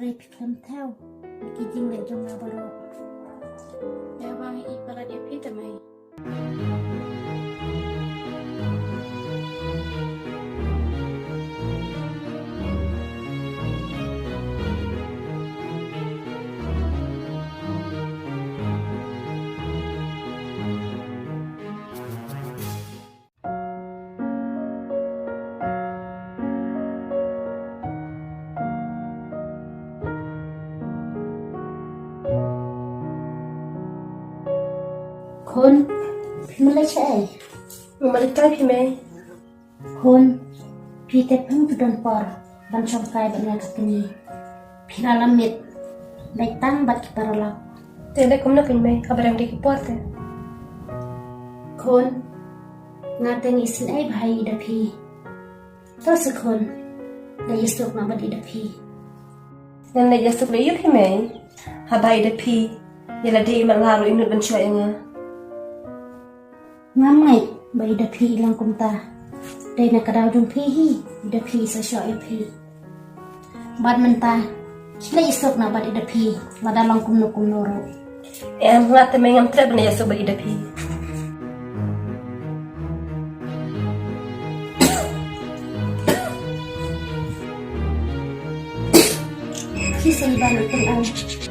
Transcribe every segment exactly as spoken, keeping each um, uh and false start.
Phi khlem thaw ïa ki jingleh jong nga baroh. Ïa ba ngi ïeit palat ïa phi te mei. Khun, phi mlei shaei? Nga mlei tai phi mei. Khun, phi te phim phi don por ban shong kai bad nga ka kmie. Phi la lamit, leit tang bad ki paralok. Te leit kumno phi mei, haba dang dei ki por te. Khun, nga te ngi isynei bha ïa i da phi. To se khun, da ïasuk noh bad i da phi. Ngan leit ïasuk lei ïa phi mei. Haba i da phi ïa lade i matlah ruh i nud ban shoh ïa nga. Ngam ngeit ba i da phi i long kumta. Dei na ka daw jong phi hi i da phi i sa shoh ïa phi. Bad mynta, leit ïasuk noh bad i da phi, lada long kumno kumno ruh. Em, nga te mei ngam treh ban ïasuk bad i da phi. Phi sa ïa ban ïa phi ai.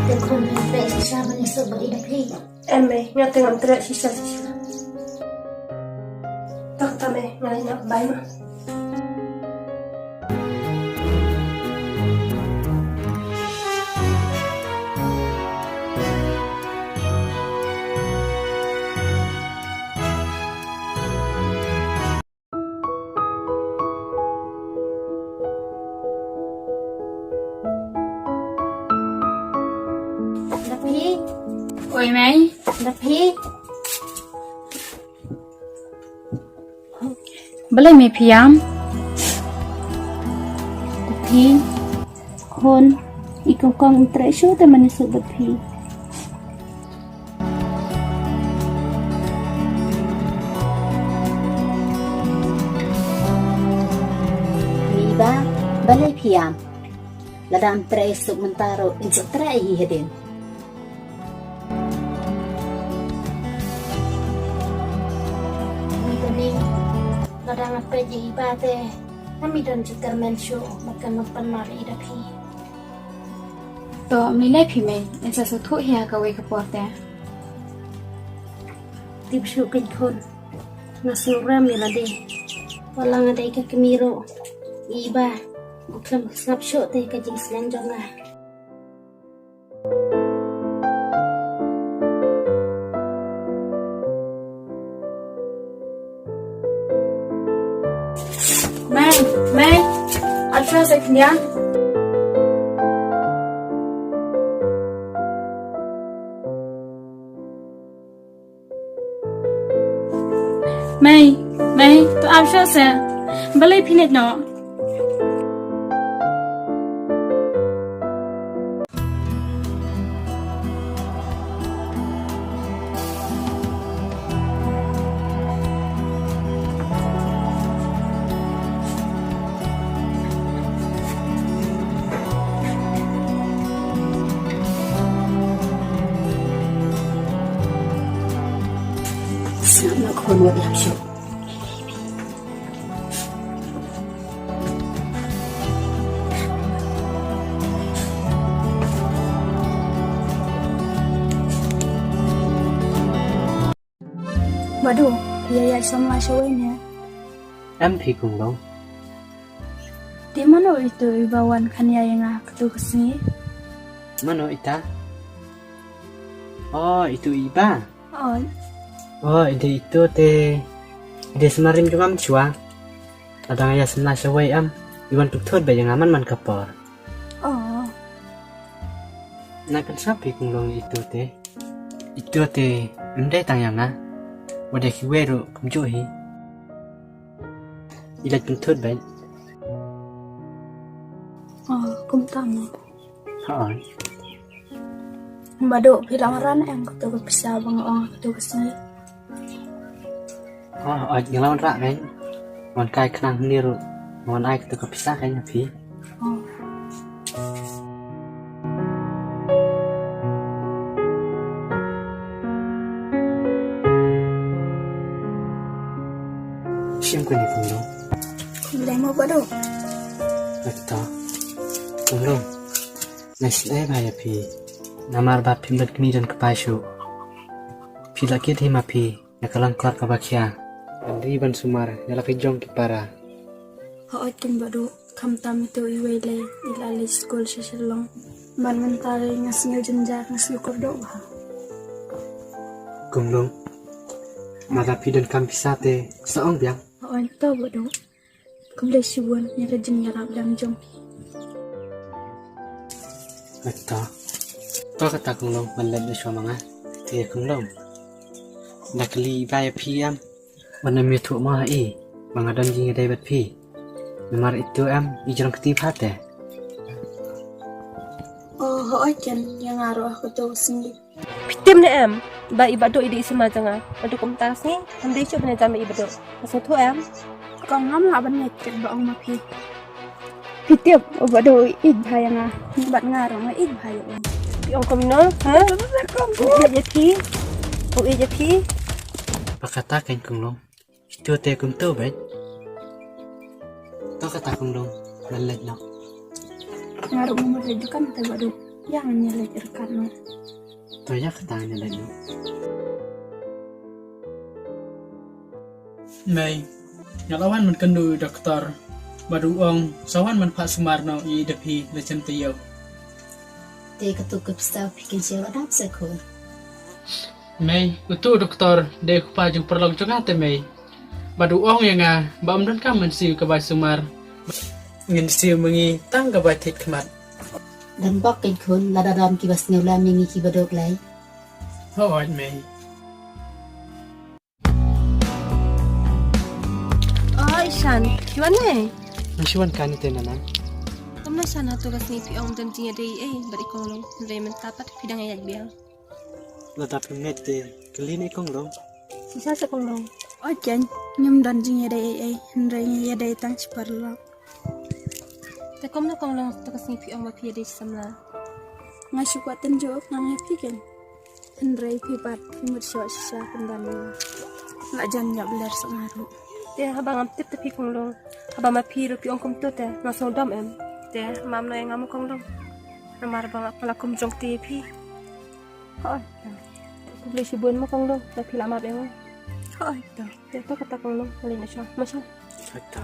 Te khun, phi treh shisha ban ïasuk bad i da phi? Em mei, nga te ngam treh shisha shisha. Tok ta mei, nga leit noh, bye ma. Da phi. Oi mei. Da phi. Balei mei phi ïam? Da phi. Khun, i kong kong im treh shuh te ban ïasuk bad phi. Iba, balei phi ïam? Lada ym treh ïasuk mynta ruh in sa treh hi hadien. Ni ka ding, lada nga peit ïa iba te, ngam don jingkyrmen shuh, bad kan ym pan mar ïa i da phi. To, ym lei lei phi mei, in sa sngewthuh hi ha kawei ka por te. Tip shuh kein khun, nga sngew rem ïa lade. Wat la nga dei ka kmie ruh, iba u khlem sngap shuh te ka jingsneng jong nga. Mei, mei, ap shuwa se khyndiat. Mei, mei, to ap shuwa se. Balei phi leit noh? Sngap noh khun, wat ïap shuh. Madu, ïa ïa samla shawei ne? Em phi kong long. Te mano itu iba wan khana ïa nga katu ka sngi? Mano ita? Oh, itu iba. Oh. Oh, ide itu te. Ide smarim jong am chwa. Adang ïa samla shawei am. Iwan tuk thot ba ïa nga man man ka por. Oh. Na kan sap hi kong long itu te. Itu te, ym dei tang ïa nga. Wat ïa kiwei ruh kumjuh hi. I leit pynthut beit. Oh, kumta mo. Hooid. Badoh, phi la wanrah em kato ka pisa ba nga ong kato ka sngi? Oh, hooid, nga la wanrah kein. Wan kai khnang hangne ruh. Wan ai kato ka pisa kein ha phi. Oh. Shim kane kumno. Kumno mo Badoh? Ato. Kumno. Nga sngewbha ïa phi. Namar ba phim don kmie don kpa shuh. Phi la kit hi ma phi. Na ka lyngkor kaba khia. Ban ri ban sumar ïa la ki jong ki para. Hooid keiñ Badoh, khamtam ito iwei lei i la leit skul sha Shillong. Bad mynta lei nga sngew jynjar, nga sngew kordor bha. Kumno. Lada phi donkam pisa te sa ong biang. Hooid to Badoh. Khublei shibun ïa ka jingïarap dang jong phi. Ato. To kata Kumno, ngan leit noh shuwa ma nga. Te Kumno, da kylli i bah ïa phi em? Wat nym ïathuh mo ha i ba nga don jingïadei bad phi. Namar ito em, i jrong kti bha te. Oh, hooid keiñ, ïa nga ruh ha kato ka sngi. Phi tip ne em ba i Badoh i dei i samla jong nga. Naduh kumta ka sngi ngam dei shuh ban ïajam bad i Badoh. Nga sngewthuh em? Kong, ngam lah ban ïaid kit ba ong ma phi. Phi tip, u Badoh u ïeit bha ïa nga. Bad nga ruh nga ïeit bha ïa u. Phi ong kumno, ha? U ïeit ïa phi. U ïeit ïa phi. Ba kata keiñ Kumno. Ito te kumto beit. To kata Kumno, ngan leit noh. Nga ruh ngam leit dukan te Badoh. Ïa ngan ïaleit ryngkat noh. To ïa kata ngan leit noh. Mei, nga la wan ban kynduh ïa u doktor. Bad u ong sa wan ban phah sumar noh ïa i da phi na shen taïew. Te kato ka pisa phi kynshai wat dang sa khun. Mei, uto u doktor dei u kpa jong u paralok jong nga te Mei. Bad u ong ïa nga ba ym donkam ban siew ka bai sumar. Ngin siew ma ngi tang ka bai thied khmat. Don bok keiñ khun, lada don kiba sngewlem ïa ngi ki Badoh lei. Hooid Mei. Oi Shan, phi wan ne? Nga shu wan kane te Nanan. Kumno Shan, hato ka sngi phi ong don jingïadei ei bad i Konglong, hynrei mynta pat phi dang ïaid biang? Lada phim ngeit te kylli na i Konglong. Shisha seh Konglong? Oi keiñ, ngim don jingïadei ei ei, hynrei ngi ïadei tang shi paralok. Te kumno Konglong, to ka sngi phi ong ba phi ïadei shi samla? Nga shu kwah tynjuh khnang ïa phi keiñ. Hynrei phi pat phi mut shuh shisha kumban ïa nga. La jan ïa bler sa nga ruh. Te haba ngam tip te phi Konglong, haba ma phi ruh phi ong kumto te nga sngewdom em? Te mam noh ïa nga mo Konglong. Namar ba nga la kum jong te ïa phi. Hooid. Khublei shibun mo Konglong, ba phi la map ïa nga. Hooid to. Te to kata Konglong, nga leit noh shuwa. Mo Shan. Hooid to.